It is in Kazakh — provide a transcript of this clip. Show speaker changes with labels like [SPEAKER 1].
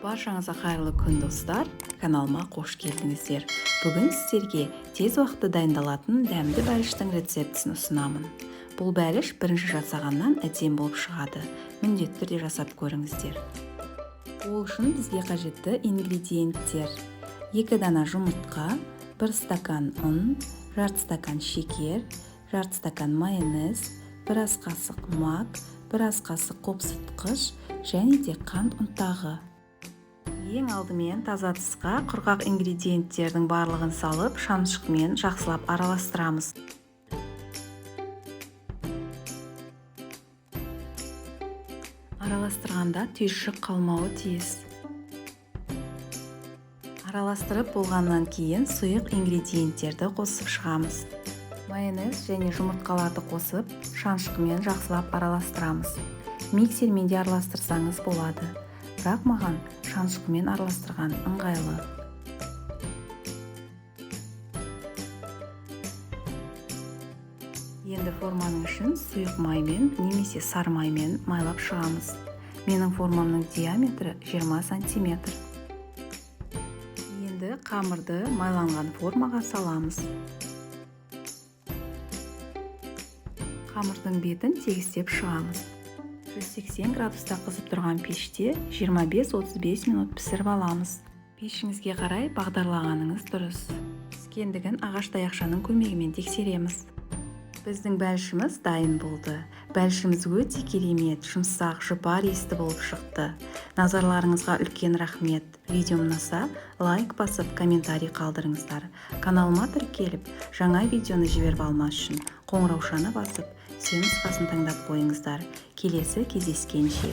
[SPEAKER 1] Баршаңызға қайырлы күн, достар! Каналыма қош келдіңіздер. Бүгін сіздерге тез уақытта дайындалатын дәмді бәліштің рецептісін ұсынамын. Бұл бәліш бірінші жасағаннан әдемі болып шығады. Міндетті түрде жасап көріңіздер. Ол үшін бізге қажетті ингредиенттер: 2 дана жұмыртқа, 1 стакан ұн, жарты стакан шекер, жарты стакан майонез, 1 ас қасық мак, 1 ас қасық қопсытқыш және де қант ұнтағы. Ең алдымен таза ыдысқа құрғақ ингредиенттердің барлығын салып, шанышқымен жақсылап араластырамыз. Араластырғанда түйіршік қалмауы тиіс. Араластырып болғаннан кейін сұйық ингредиенттерді қосып шығамыз. Майонез және жұмыртқаларды қосып, шанышқымен жақсылап араластырамыз. Миксермен де араластырсаңыз болады. Бірақ маған шанышқымен араластырған ыңғайлы. Енді форманың ішін сұйық маймен немесе сары маймен майлап шығамыз. Менің формамның диаметрі 20 сантиметр. Енді қамырды майланған формаға саламыз. Қамырдың бетін тегістеп шығамыз. 180 градуста қызып тұрған пеште 25-35 минут пісіріп аламыз. Пешіңізге қарай бағдарлағаныңыз дұрыс. Піскендігін ағаш таяқшаның көмегімен тексереміз. Біздің бәлішіміз дайын болды. Бәлішіміз өте керемет, жұмсақ, жұпар иісті болып шықты. Назарларыңызға үлкен рахмет. Видеом ұнаса, лайк басып, комментарий қалдырыңыздар. Каналыма тіркеліп, жаңа видеоны жіберіп алмас үшін қоңыраушаны басып, все нұсқасын таңдап қойыңыздар. Келесі кездескенше.